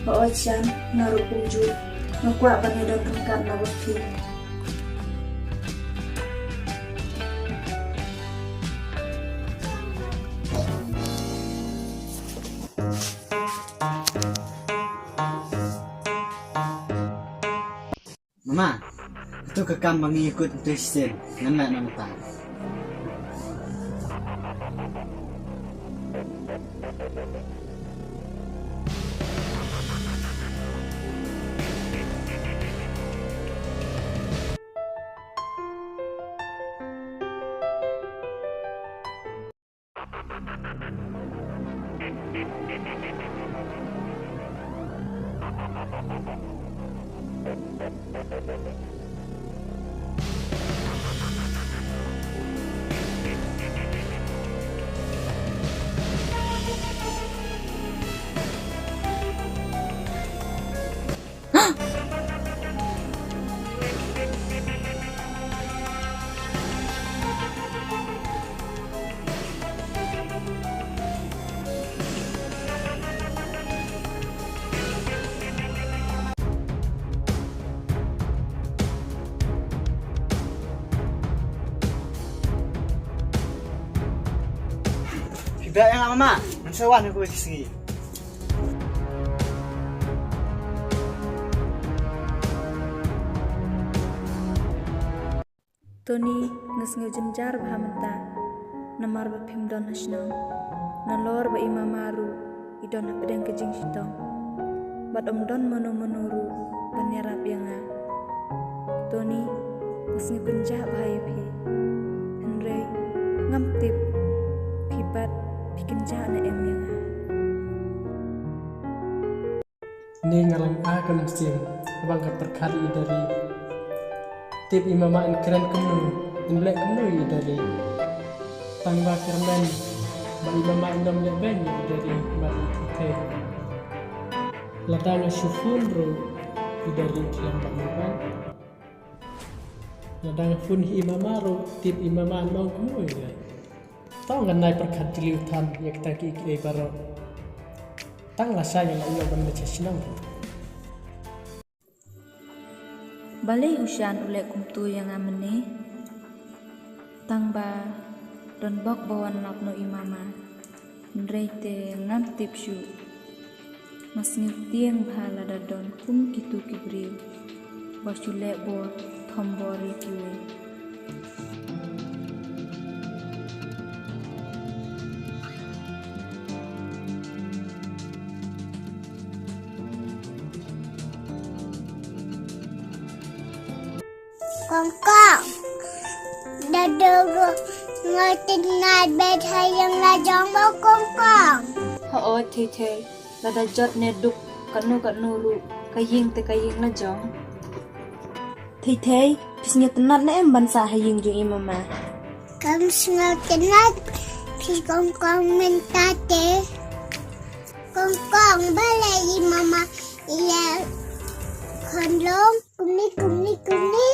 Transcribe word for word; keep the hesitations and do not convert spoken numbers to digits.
Hooid Shan, nga ruh kumjuh. Nga kwah ban ïadon ryngkat bad phi. Mama, ito ka kam ba ngi kut ito shisien, ngan leh na mynta. Phi beh ïa nga mama, ngan sa wan ha kawei ka sngi. Tony, nga sngew jynjar bha mynta namar ba phim don ha shnong. Nalor ba i mama ruh i don hapdeng ka jingshitom bad ym don mano mano ruh ban ïarap ïa nga. Tony, nga sngew kynjah bha ïa phi. Hynrei ngam tip phi pat phi kynjah ne em ïa nga. Ni nga lang a ka mynsiem, bang ka pyrkhat ïa i Dari. Tip i mama in kren kumno, in leh kumno ïa i Dari. Tang ba kyrmen ba i mama in ym leh beiñ ïa i Dari bad i Thei. Lada nga shu phone ruh i Dari khlem bad mobile. Lada nga phone hi i mama ruh, tip i mama in ong kumno ïa nga. To ngan nai pyrkhat jylliew than ïa kita kiei kiei baroh. Tang lashai nga la ïoh ban leit sha shnong. Balei u Shan u leh kumto ïa nga mynne? Tang ba don bok ba wan lap noh i mama. Hynrei te ngam tip shuh. Nga sngew tieng bha lada don kum kito ki briew ba shu leh bor thom bor ïa kiwei. Kong kong. Dadu, nga tynat bad ha ïing la jong mo kong kong. Hooid Thei Thei, lada jot ne duk katno katno ruh ka ïing te ka ïing la jong. Thei Thei, phi sngew tynat ne em ban sah ha ïing jong i mama? Kam sngew tynat, phi kong kong mynta te. Kong kong, balei i mama i leh khon long kumne kumne kumne?